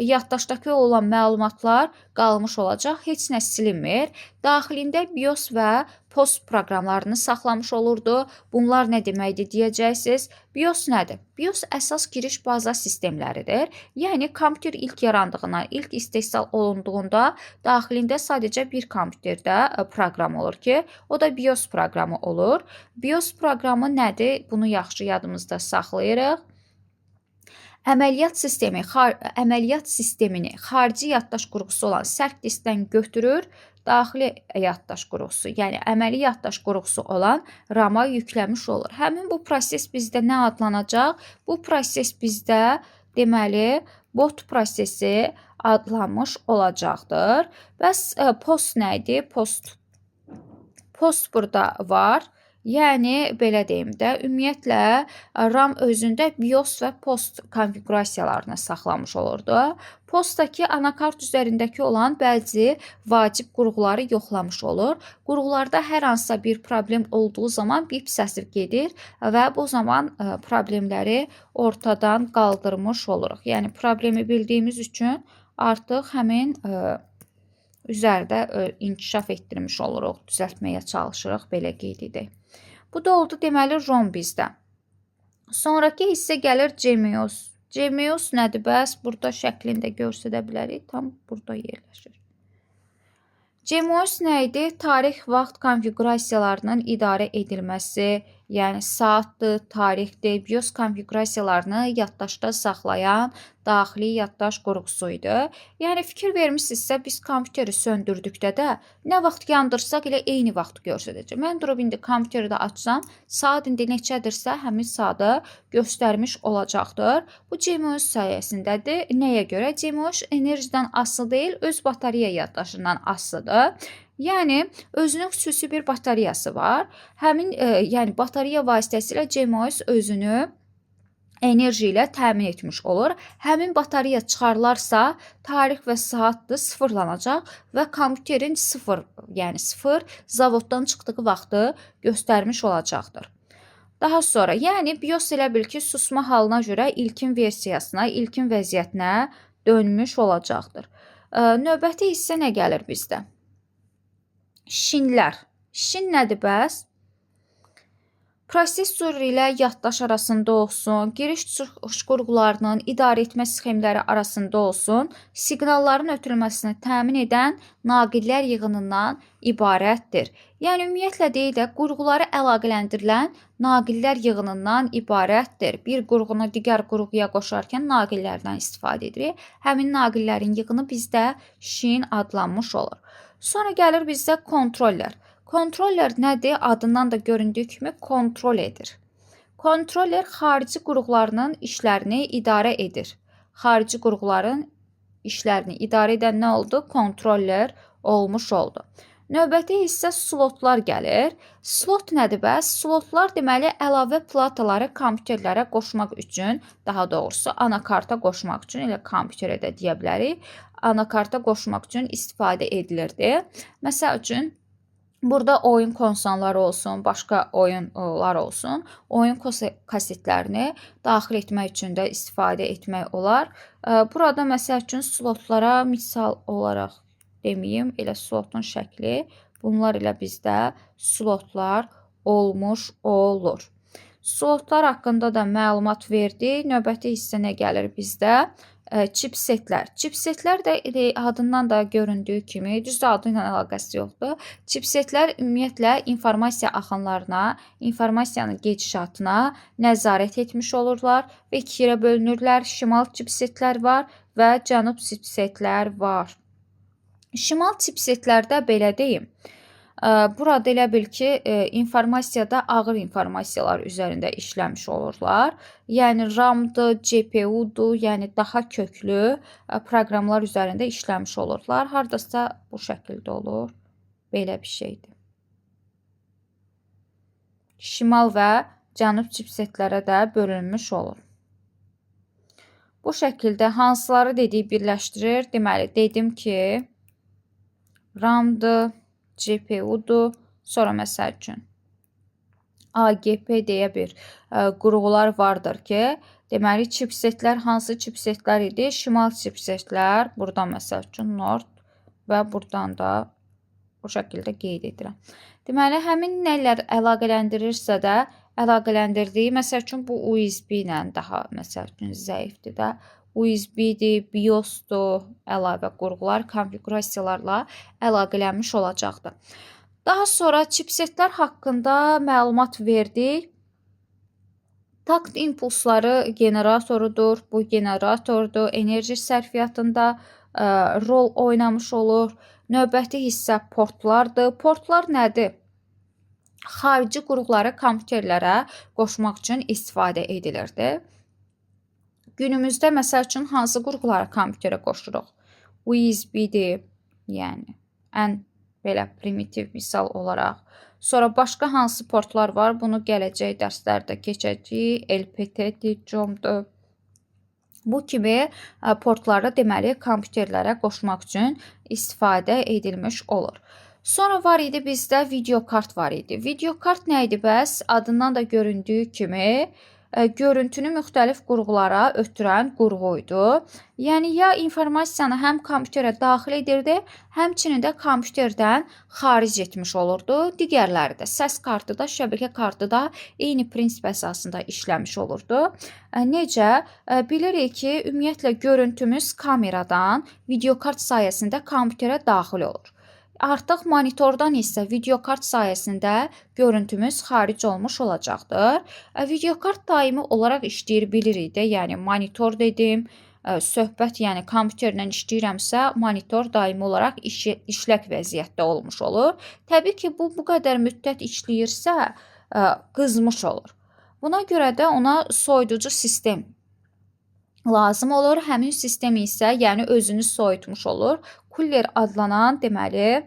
yaddaşdakı olan məlumatlar qalmış olacaq, heç nə silinmir. Daxilində BIOS və POS proqramlarını saxlamış olurdu. Bunlar nə deməkdir deyəcəksiniz. BIOS nədir? BIOS əsas giriş baza sistemləridir. Yəni, kompüter ilk yarandığına, ilk istehsal olunduğunda daxilində sadəcə bir kompüterdə proqram olur ki, o da BIOS proqramı olur. BIOS proqramı nədir? Bunu yaxşı yadımızda saxlayırıq. Əməliyyat sistemini xarici yaddaş qurğusu olan sərt diskdən götürür, daxili yaddaş qurğusu, yəni əməli yaddaş qurğusu olan RAM-a yükləmiş olur. Həmin bu proses bizdə nə adlanacaq? Bu proses bizdə deməli bot prosesi adlanmış olacaqdır. Bəs POS nə idi? POS burada var. Yəni, belə deyim də, ümumiyyətlə, RAM özündə BIOS və POST konfiqurasiyalarını saxlamış olurdu. POST-dakı anakart üzərindəki olan bəzi vacib qurğuları yoxlamış olur. Qurğularda hər hansısa bir problem olduğu zaman bip səsi gedir və bu zaman problemləri ortadan qaldırmış oluruq. Yəni, problemi bildiyimiz üçün artıq həmin üzərdə inkişaf etdirmiş oluruq, düzəltməyə çalışırıq, belə qeyd edək. Bu da oldu deməli ROM bizdə. Sonraki hissə gəlir CMOS. CMOS nədir bəs? Burada şəklində göstərə bilərik. Tam burada yerləşir. CMOS nə idi? Tarix, vaxt konfiqurasiyalarının idarə edilməsi, yəni saatdır, tarixdir, BIOS konfiqurasiyalarını yaddaşda saxlayan daxili yaddaş qurğusu idi. Yəni fikir vermisinizsə, biz kompüteri söndürdükdə də nə vaxt yandırsaq elə eyni vaxtı göstərəcək. Mən durub indi kompüteri də açsam, saat indi neçədirsə, həmin saatı göstərmiş olacaqdır. Bu CMOS sayəsindədir. Nəyə görə? CMOS enerjidən asılı deyil, öz batareya yaddaşından asılıdır. Yəni özünün xüsusi bir batareyası var. Həmin yəni batareya vasitəsilə CMOS özünü enerji ilə təmin etmiş olur. Həmin batareya çıxarılarsa, tarix və saat da sıfırlanacaq və kompüterin sıfır, yəni sıfır zavoddan çıxdığı vaxtı göstərmiş olacaqdır. Daha sonra, yəni BIOS elə bil ki, susma halına görə ilkin versiyasına, ilkin vəziyyətinə dönmüş olacaqdır. Növbəti hissə nə gəlir bizdə? Şinlər. Şin nədir bəs? Prosesor ilə yaddaş arasında olsun, giriş-çıxış qurğularının idarə etmə sxemləri arasında olsun, siqnalların ötürülməsini təmin edən naqillər yığınından ibarətdir. Yəni ümumiyyətlə deyək də, qurğuları əlaqələndirilən naqillər yığınından ibarətdir. Bir qurğunu digər qurğuya qoşarkən naqillərdən istifadə edirik. Həmin naqillərin yığını bizdə şin adlanmış olur. Sonra gəlir bizdə kontroller. Kontroller nədir? Adından da göründüyü kimi kontrol edir. Kontroller xarici qurğularının işlərini idarə edir. Xarici qurğuların işlərini idarə edən nə oldu? Kontroller olmuş oldu. Növbəti hissə slotlar gəlir. Slot nədir bəs? Slotlar deməli əlavə plataları kompüterlərə qoşmaq üçün, daha doğrusu anakarta qoşmaq üçün, elə kompüterə də deyə bilərik, anakarta qoşmaq üçün istifadə edilirdi. Məsəl üçün, burada oyun konsolları olsun, başqa oyunlar olsun, oyun kasetlərini daxil etmək üçün də istifadə etmək olar. Burada məsəl üçün slotlara misal olaraq deməyim, elə slotun şəkli, bunlar ilə bizdə slotlar olmuş olur. Slotlar haqqında da məlumat verdik. Növbəti hissə nə gəlir bizdə? Çipsetlər. Çipsetlər də adından da göründüyü kimi, düzdür, adı ilə əlaqəsi yoxdur. Çipsetlər ümumiyyətlə informasiya axınlarına, informasiyanın gedişatına nəzarət etmiş olurlar və iki yerə bölünürlər. Şimal çipsetlər var və cənub çipsetlər var. Şimal çipsetlərdə belə deyim, burada elə bil ki, informasiyada ağır informasiyalar üzərində işləmiş olurlar. Yəni RAM-dır, CPU-dur, yəni daha köklü proqramlar üzərində işləmiş olurlar. Hardasa bu şəkildə olur. Belə bir şeydir. Şimal və cənub çipsetlərə də bölünmüş olur. Bu şəkildə hansıları dedik birləşdirir? Deməli, dedim ki, RAM-dır, CPU-dur, sonra məsəl üçün AGP deyə bir qurğular vardır ki, deməli çipsetlər hansı çipsetlər idi? Şimal çipsetlər, buradan məsəl üçün Nord və buradan da bu şəkildə qeyd edirəm. Deməli, həmin nələr əlaqələndirirsə də, əlaqələndirdiyi, məsəl üçün bu USB ilə daha məsəl üçün zəifdir də. USB-dir, BIOS-dur, əlavə qurğular, konfiqurasiyalarla əlaqələnmiş olacaqdır. Daha sonra çipsetlər haqqında məlumat verdik. Takt impulsları generatorudur. Bu generatordur. Enerji sərfiyyatında rol oynamış olur. Növbəti hissə portlardır. Portlar nədir? Xarici qurğuları kompüterlərə qoşmaq üçün istifadə edilirdi. Günümüzdə məsəl üçün hansı qurğuları kompüterə qoşuruq? USB-dir, yəni ən belə primitiv misal olaraq. Sonra başqa hansı portlar var? Bunu gələcək dərslərdə keçəcəyik. LPT-dir, COM-dur. Bu kimi portları deməli kompüterlərə qoşmaq üçün istifadə edilmiş olur. Sonra var idi bizdə videokart var idi. Videokart nə idi bəs? Adından da göründüyü kimi görüntünü müxtəlif qurğulara ötürən qurğu idi. Yəni ya informasiyanı həm kompüterə daxil edirdi, həmçinin də kompüterdən xaric etmiş olurdu. Digərləri də səs kartı da, şəbəkə kartı da eyni prinsip əsasında işləmiş olurdu. Necə? Bilirik ki, ümumiyyətlə görüntümüz kameradan videokart sayəsində kompüterə daxil olur. Artıq monitordan isə videokart sayəsində görüntümüz xaric olmuş olacaqdır. Videokart daimi olaraq işləyir bilirik də, yəni monitor dedim, söhbət, yəni kompüterlə işləyirəmsə, monitor daimi olaraq işlək vəziyyətdə olmuş olur. Təbii ki, bu qədər müddət işləyirsə, qızmış olur. Buna görə də ona soyuducu sistem lazım olur. Həmin sistem isə, yəni özünü soyutmuş olur. Kuller adlanan, deməli,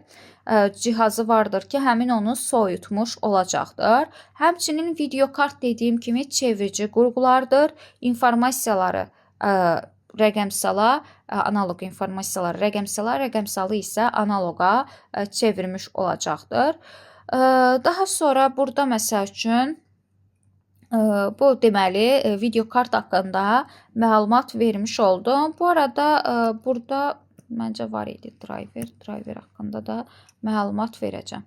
cihazı vardır ki, həmin onu soyutmuş olacaqdır. Həmçinin videokart dediyim kimi çevirici qurğulardır. İnformasiyaları rəqəmsala, analoq informasiyaları rəqəmsala, rəqəmsalı isə analoqa çevirmiş olacaqdır. Daha sonra burada məsəl üçün bu deməli videokart haqqında məlumat vermiş oldum. Bu arada burada məncə var idi driver haqqında da məlumat verəcəm.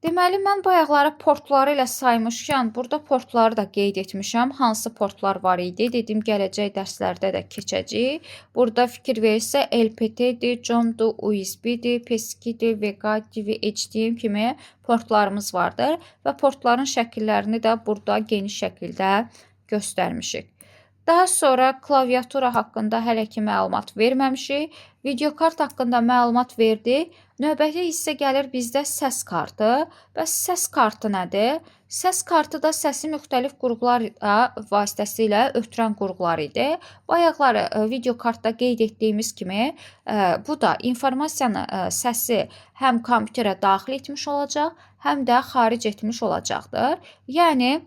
Deməli, mən bayaqları portları ilə saymışkən, burada portları da qeyd etmişəm. Hansı portlar var idi? Dedim, gələcək dərslərdə də keçəcəyik. Burada fikir verirsə, LPT-dir, COM-dur, USB-dir, PS2-dir, VGA, DV, HDMI kimi portlarımız vardır və portların şəkillərini də burada geniş şəkildə göstərmişik. Daha sonra klaviatura haqqında hələ ki məlumat verməmişik. Videokart haqqında məlumat verdik. Növbəti hissə gəlir bizdə səs kartı. Bəs səs kartı nədir? Səs kartı da səsi müxtəlif qurğular vasitəsilə ötürən qurğular idi. Bayaqları videokartda qeyd etdiyimiz kimi bu da informasiyanı, səsi həm kompüterə daxil etmiş olacaq, həm də xaric etmiş olacaqdır. Yəni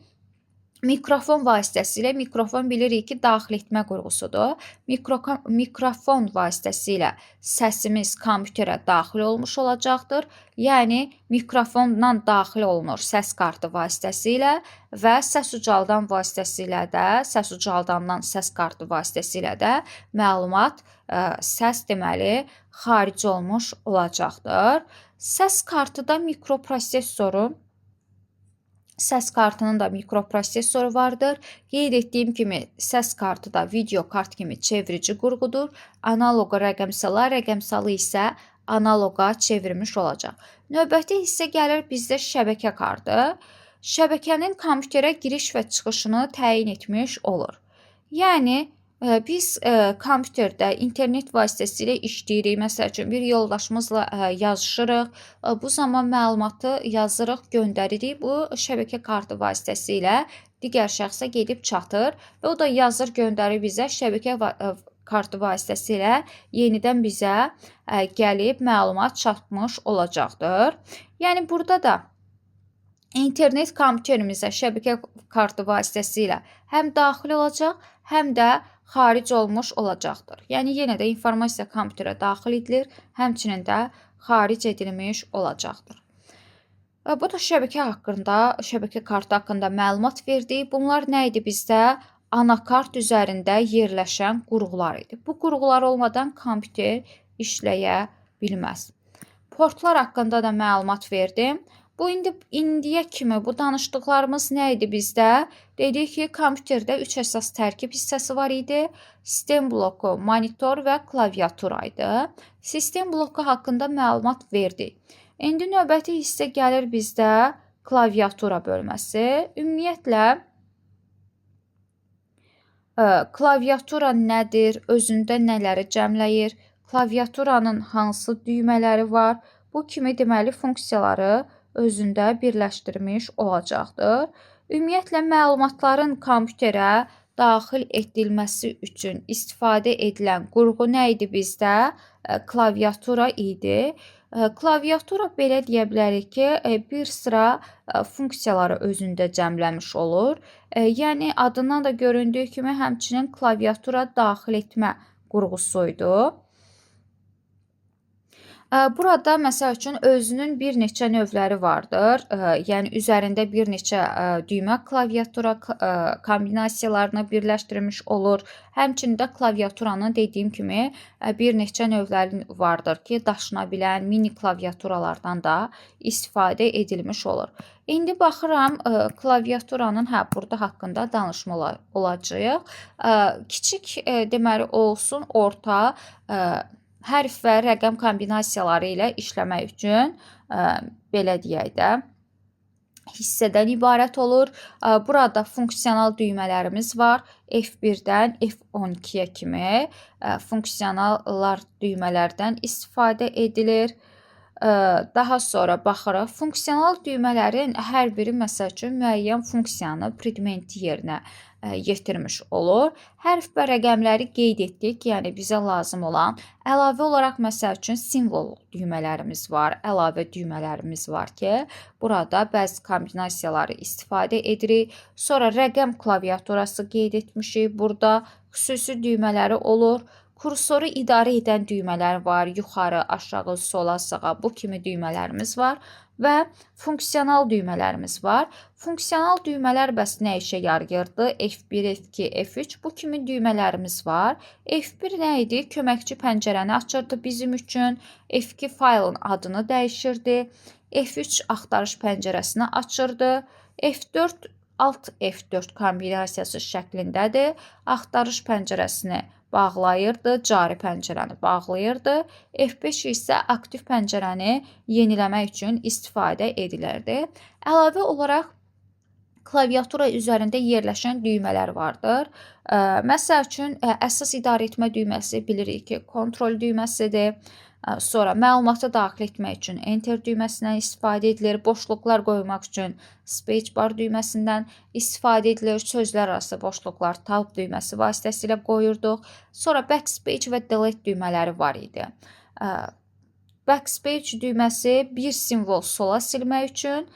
mikrofon vasitəsilə, mikrofon bilirik ki, daxil etmə qurğusudur. Mikrofon vasitəsilə səsimiz kompüterə daxil olmuş olacaqdır. Yəni mikrofondan daxil olunur səs kartı vasitəsilə və səs ucaldan vasitəsilə də, səs ucaldandan səs kartı vasitəsilə də məlumat, səs deməli xaric olmuş olacaqdır. Səs kartı da mikroprosessoru. Səs kartının da mikroprosessoru vardır. Qeyd etdiyim kimi səs kartı da video kart kimi çevirici qurğudur. Analoqa rəqəmsala, rəqəmsalı isə analoqa çevirmiş olacaq. Növbəti hissə gəlir bizdə şəbəkə kartı. Şəbəkənin kompüterə giriş və çıxışını təyin etmiş olur. Yəni biz kompüterdə internet vasitəsilə işləyirik. Məsəl üçün, bir yoldaşımızla yazışırıq. Bu zaman məlumatı yazırıq, göndəririk. Bu şəbəkə kartı vasitəsilə digər şəxsə gedib çatır və o da yazır, göndərir bizə şəbəkə kartı vasitəsilə yenidən bizə gəlib məlumat çatmış olacaqdır. Yəni burada da internet kompüterimizə şəbəkə kartı vasitəsilə həm daxil olacaq, həm də xaric olmuş olacaqdır. Yəni yenə də informasiya kompüterə daxil edilir, həmçinin də xaric edilmiş olacaqdır. Bu da şəbəkə haqqında, şəbəkə kartı haqqında məlumat verdi. Bunlar nə idi bizdə? Anakart üzərində yerləşən qurğular idi. Bu qurğular olmadan kompüter işləyə bilməz. Portlar haqqında da məlumat verdim. Bu indiyə kimi bu danışdıqlarımız nə idi bizdə? Dedik ki, kompüterdə 3 əsas tərkib hissəsi var idi. Sistem bloku, monitor və klaviatura idi. Sistem bloku haqqında məlumat verdik. İndi növbəti hissə gəlir bizdə klaviatura bölməsi. Ümumiyyətlə, klaviatura nədir? Özündə nələri cəmləyir? Klaviaturanın hansı düymələri var? Bu kimi deməli funksiyaları özündə birləşdirmiş olacaqdır. Ümumiyyətlə, məlumatların kompüterə daxil edilməsi üçün istifadə edilən qurğu nə idi bizdə? Klaviatura idi. Klaviatura belə deyə bilərik ki, bir sıra funksiyaları özündə cəmləmiş olur. Yəni adından da göründüyü kimi həmçinin klaviatura daxil etmə qurğusuydu. Burada məsəl üçün özünün bir neçə növləri vardır. Yəni üzərində bir neçə düymə klaviatura kombinasiyalarını birləşdirilmiş olur. Həmçinin də klaviaturanın dediyim kimi bir neçə növləri vardır ki, daşına bilən mini klaviaturalardan da istifadə edilmiş olur. İndi baxıram klaviaturanın burada haqqında danışma olacaq. Kiçik deməli olsun, orta Hərf və rəqəm kombinasiyaları ilə işləmək üçün, belə deyək də, hissədən ibarət olur. Burada funksional düymələrimiz var. F1-dən F12-yə kimi funksionallar düymələrdən istifadə edilir. Daha sonra baxırıq, funksional düymələrin hər biri məsəl üçün müəyyən funksiyanı, predmenti yerinə yetirmiş olur. Hərf və rəqəmləri qeyd etdik, yəni bizə lazım olan. Əlavə olaraq məsəl üçün simvol düymələrimiz var, əlavə düymələrimiz var ki, burada bəzi kombinasiyaları istifadə edirik. Sonra rəqəm klaviaturası qeyd etmişik, burada xüsusi düymələri olur. Kursoru idarə edən düymələr var, yuxarı, aşağı, sola, sağa, bu kimi düymələrimiz var və funksional düymələrimiz var. Funksional düymələr bəs nə işə yarayırdı? F1, F2, F3 bu kimi düymələrimiz var. F1 nə idi? Köməkçi pəncərəni açırdı bizim üçün. F2 faylın adını dəyişirdi. F3 axtarış pəncərəsini açırdı. F4 Alt F4 kombinasiyası şəklindədir. Axtarış pəncərəsini bağlayırdı, cari pəncərəni bağlayırdı. F5 isə aktiv pəncərəni yeniləmək üçün istifadə edilirdi. Əlavə olaraq klaviatura üzərində yerləşən düymələr vardır. Məsəl üçün, əsas idarə etmə düyməsi bilirik ki, kontrol düyməsidir. Sonra məlumatı daxil etmək üçün Enter düyməsindən istifadə edilir. Boşluqlar qoymaq üçün Spacebar düyməsindən istifadə edilir. Sözlər arası boşluqlar Tab düyməsi vasitəsilə qoyurduq. Sonra Backspace və Delete düymələri var idi. Backspace düyməsi bir simvol sola silmək üçün,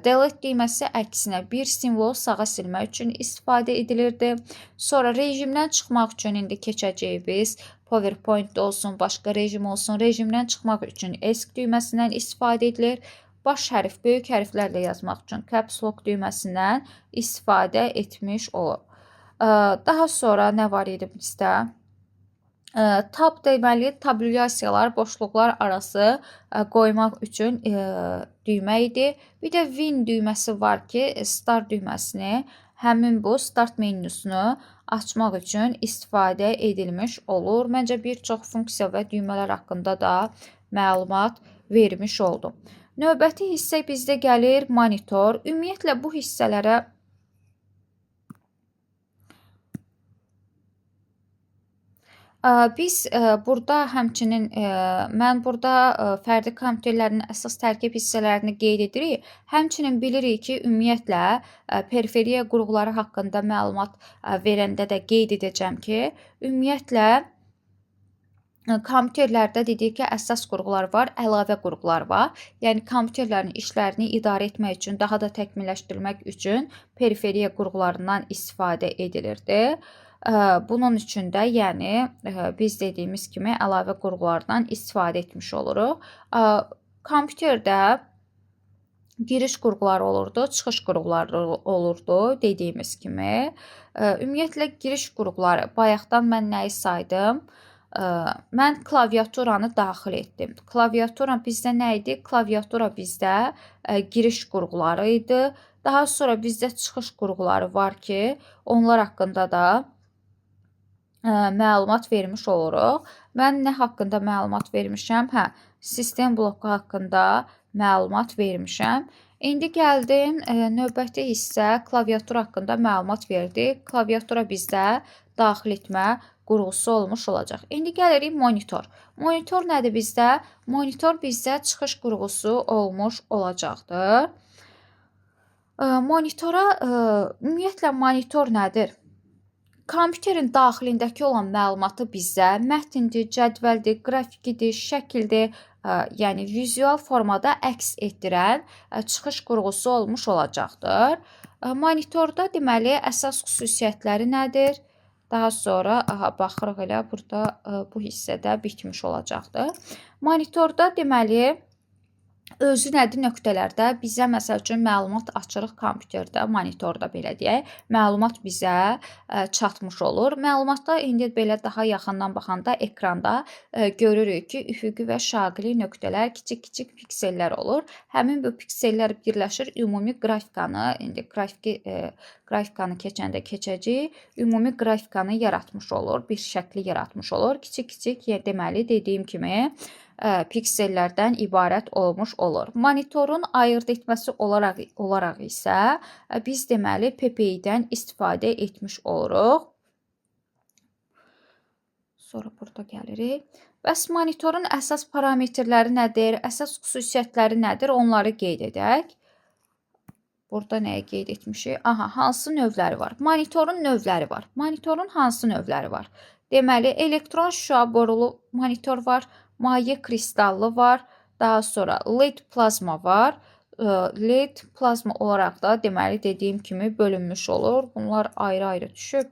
Delete düyməsi əksinə bir simvol sağa silmək üçün istifadə edilirdi. Sonra rejimdən çıxmaq üçün indi keçəcəyik biz. PowerPoint olsun, başqa rejim olsun, rejimdən çıxmaq üçün Esc düyməsindən istifadə edilir. Baş hərf, böyük hərflərlə yazmaq üçün Caps Lock düyməsindən istifadə etmiş olur. Daha sonra nə var idi bizdə? Tab deməli, tabulyasiyalar, boşluqlar arası qoymaq üçün düymə idi. Bir də Win düyməsi var ki, Start düyməsini, həmin bu Start menüsünü açmaq üçün istifadə edilmiş olur. Məncə bir çox funksiya və düymələr haqqında da məlumat vermiş oldum. Növbəti hissə bizdə gəlir monitor. Ümumiyyətlə bu hissələrə biz burada həmçinin mən burada fərdi kompüterlərin əsas tərkib hissələrini qeyd edirik. Həmçinin bilirik ki, ümumiyyətlə periferiya qurğuları haqqında məlumat verəndə də qeyd edəcəm ki, ümumiyyətlə kompüterlərdə dedik ki, əsas qurğular var, əlavə qurğular var. Yəni kompüterlərin işlərini idarə etmək üçün, daha da təkmilləşdirmək üçün periferiya qurğularından istifadə edilirdi. Bunun üçün də, yəni biz dediyimiz kimi əlavə qurğulardan istifadə etmiş oluruq. Kompüterdə giriş qurğuları olurdu, çıxış qurğuları olurdu dediyimiz kimi. Ümumiyyətlə giriş qurğuları, bayaqdan mən nəyi saydım? Mən klaviaturanı daxil etdim. Klaviatura bizdə nə idi? Klaviatura bizdə giriş qurğuları idi. Daha sonra bizdə çıxış qurğuları var ki, onlar haqqında da məlumat vermiş oluruq. Mən nə haqqında məlumat vermişəm? Hə, sistem bloku haqqında məlumat vermişəm. İndi gəldim növbəti hissə klaviatura haqqında məlumat verdik. Klaviatura bizdə daxil etmə qurğusu olmuş olacaq. İndi gəlirik monitor. Monitor nədir bizdə? Monitor bizdə çıxış qurğusu olmuş olacaqdır. Monitora, ümumiyyətlə monitor nədir? Kompüterin daxilindəki olan məlumatı bizə mətndir, cədvəldir, qrafikidir, şəkildir, yəni vizual formada əks etdirən çıxış qurğusu olmuş olacaqdır. Monitorda deməli əsas xüsusiyyətləri nədir? Daha sonra baxırıq elə burada bu hissədə bitmiş olacaqdır. Monitorda deməli Özü nədir nöqtələrdə? Bizə məsəl üçün məlumat açırıq kompüterdə, monitorda belə deyək. Məlumat bizə çatmış olur. Məlumatda indi belə daha yaxından baxanda ekranda görürük ki, üfüqi və şaqili nöqtələr kiçik-kiçik piksellər olur. Həmin bu piksellər birləşir, ümumi qrafikanı, indi qrafikanı keçəndə keçəcəyik, ümumi qrafikanı yaratmış olur, bir şəkli yaratmış olur. Kiçik-kiçik, deməli, dediyim kimi piksellərdən ibarət olmuş olur. Monitorun ayırd etməsi olaraq isə biz deməli PPI-dən istifadə etmiş oluruq. Sonra burada gəlirik. Bəs monitorun əsas parametrləri nədir? Əsas xüsusiyyətləri nədir? Onları qeyd edək. Burada nəyi qeyd etmişik? Aha, hansı növləri var? Monitorun növləri var. Monitorun hansı növləri var? Deməli, elektron şüa borulu monitor var, maye kristallı var, daha sonra LED plazma var. LED plazma olaraq da deməli dediyim kimi bölünmüş olur. Bunlar ayrı-ayrı düşüb.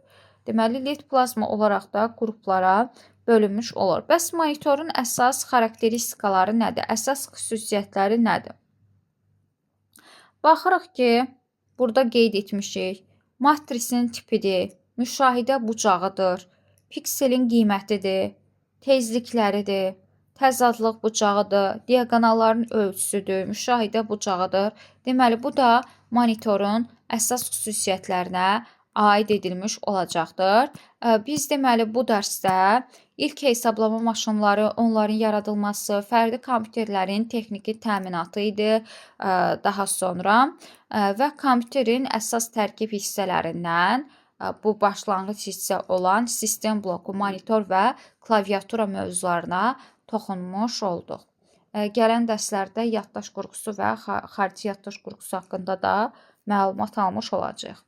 Deməli, LED plazma olaraq da qruplara bölünmüş olur. Bəs monitorun əsas xarakteristikaları nədir? Əsas xüsusiyyətləri nədir? Baxırıq ki, burada qeyd etmişik. Matrisin tipidir, müşahidə bucağıdır, pikselin qiymətidir, tezlikləridir, təzadlıq bucağıdır, diaqonalların ölçüsüdür, müşahidə bucağıdır. Deməli, bu da monitorun əsas xüsusiyyətlərinə aid edilmiş olacaqdır. Biz deməli bu dərsdə ilk hesablama maşınları, onların yaradılması, fərdi kompüterlərin texniki təminatı idi daha sonra və kompüterin əsas tərkib hissələrindən bu başlanğıc hissə olan sistem bloku, monitor və klaviatura mövzularına toxunmuş olduq. Gələn dərslərdə yaddaş qurğusu və xarici yaddaş qurğusu haqqında da məlumat almış olacağıq.